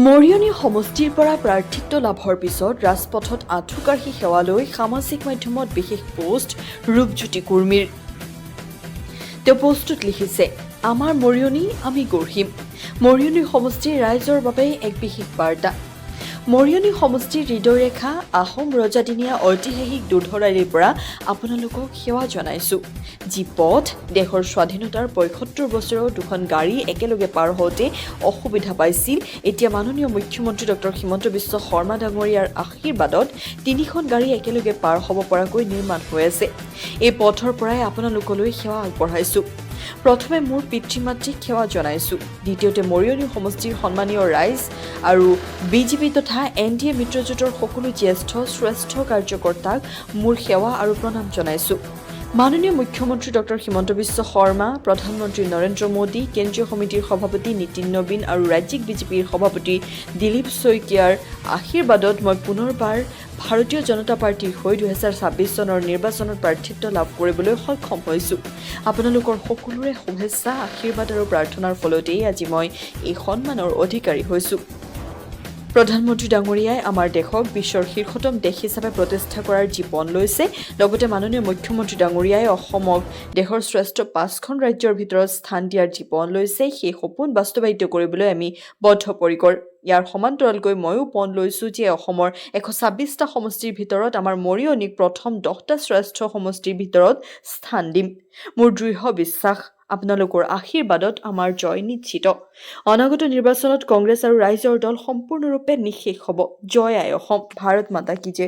মৰিয়নি সমষ্টিৰ পৰা প্ৰাৰ্থিত্ব লাভৰ পিছত ৰাজপথত আঁঠুকাঢ়ি সেৱা লৈ সামাজিক মাধ্যমত বিশেষ পোষ্ট ৰূপজ্যোতি কুৰ্মীৰ। তেওঁ পোষ্টটোত লিখিছে, "আমাৰ মৰিয়নি আমি গঢ়িম।" মৰিয়নি সমষ্টিৰ ৰাইজৰ বাবে এক বিশেষ বাৰ্তা। মৰিয়নি সমষ্টিৰ হৃদয়ৰেখা আহোম ৰজাদিনীয়া ঐতিহাসিক দুধৰালিৰ পৰা আপোনালোকক সেৱা জনাইছোঁ। যি পথ দেশৰ স্বাধীনতাৰ 75 বছৰৰ দুখন গাড়ী একেলগে পাৰ হওঁতে অসুবিধা পাইছিল, এতিয়া মাননীয় মুখ্যমন্ত্ৰী ডক্টৰ হিমন্ত বিশ্ব শৰ্মা ডাঙৰীয়াৰ আশীৰ্বাদত তিনিখন গাড়ী একেলগে পাৰ হ'ব পৰাকৈ নিৰ্মাণ হৈ আছে। এই পথৰ পৰাই আপোনালোকলৈ সেৱা আগবঢ়াইছোঁ। প্ৰথমে মোৰ পিতৃ মাতৃক সেৱা জনাইছোঁ। দ্বিতীয়তে মৰিয়নি সমষ্টিৰ সন্মানীয় ৰাইজ আৰু বিজেপি তথা এনডিএ মিত্ৰজোঁটৰ সকলো জ্যেষ্ঠ শ্ৰেষ্ঠ কাৰ্যকৰ্তাক মোৰ সেৱা আৰু প্ৰণাম জনাইছোঁ। মাননীয় মুখ্যমন্ত্ৰী ডক্টৰ হিমন্ত বিশ্ব শৰ্মা, প্ৰধানমন্ত্ৰী নৰেন্দ্ৰ মোদী, কেন্দ্ৰীয় সমিতিৰ সভাপতি নীতিন নবীন আৰু ৰাজ্যিক বিজেপিৰ সভাপতি দিলীপ শইকীয়াৰ আশীৰ্বাদত মই পুনৰবাৰ ভাৰতীয় জনতা পাৰ্টীৰ হৈ 2026 চনৰ নিৰ্বাচনত প্ৰাৰ্থিত্ব লাভ কৰিবলৈ সক্ষম হৈছোঁ। আপোনালোকৰ সকলোৰে শুভেচ্ছা, আশীৰ্বাদ আৰু প্ৰাৰ্থনাৰ ফলতেই আজি মই এই সন্মানৰ অধিকাৰী হৈছোঁ। প্ৰধানমন্ত্ৰী ডাঙৰীয়াই আমাৰ দেশক বিশ্বৰ শীৰ্ষতম দেশ হিচাপে প্ৰতিষ্ঠা কৰাৰ যি পণ লৈছে, লগতে মাননীয় মুখ্যমন্ত্ৰী ডাঙৰীয়াই অসমক দেশৰ শ্ৰেষ্ঠ পাঁচখন ৰাজ্যৰ ভিতৰত স্থান দিয়াৰ যি পণ লৈছে, সেই সপোন বাস্তৱায়িত কৰিবলৈ আমি বদ্ধপৰিকৰ। ইয়াৰ সমান্তৰালকৈ ময়ো পণ লৈছোঁ যে অসমৰ 126টা সমষ্টিৰ ভিতৰত আমাৰ মৰিয়নিক প্ৰথম 10টা শ্ৰেষ্ঠ সমষ্টিৰ ভিতৰত স্থান দিম। মোৰ দৃঢ় বিশ্বাস, আপোনালোকৰ আশীৰ্বাদত আমাৰ জয় নিশ্চিত। অনাগত নিৰ্বাচনত কংগ্ৰেছ আৰু ৰাইজৰ দল সম্পূৰ্ণৰূপে নিঃশেষ হ'ব। জয় আই অসম, ভাৰত মাতা কি জয়।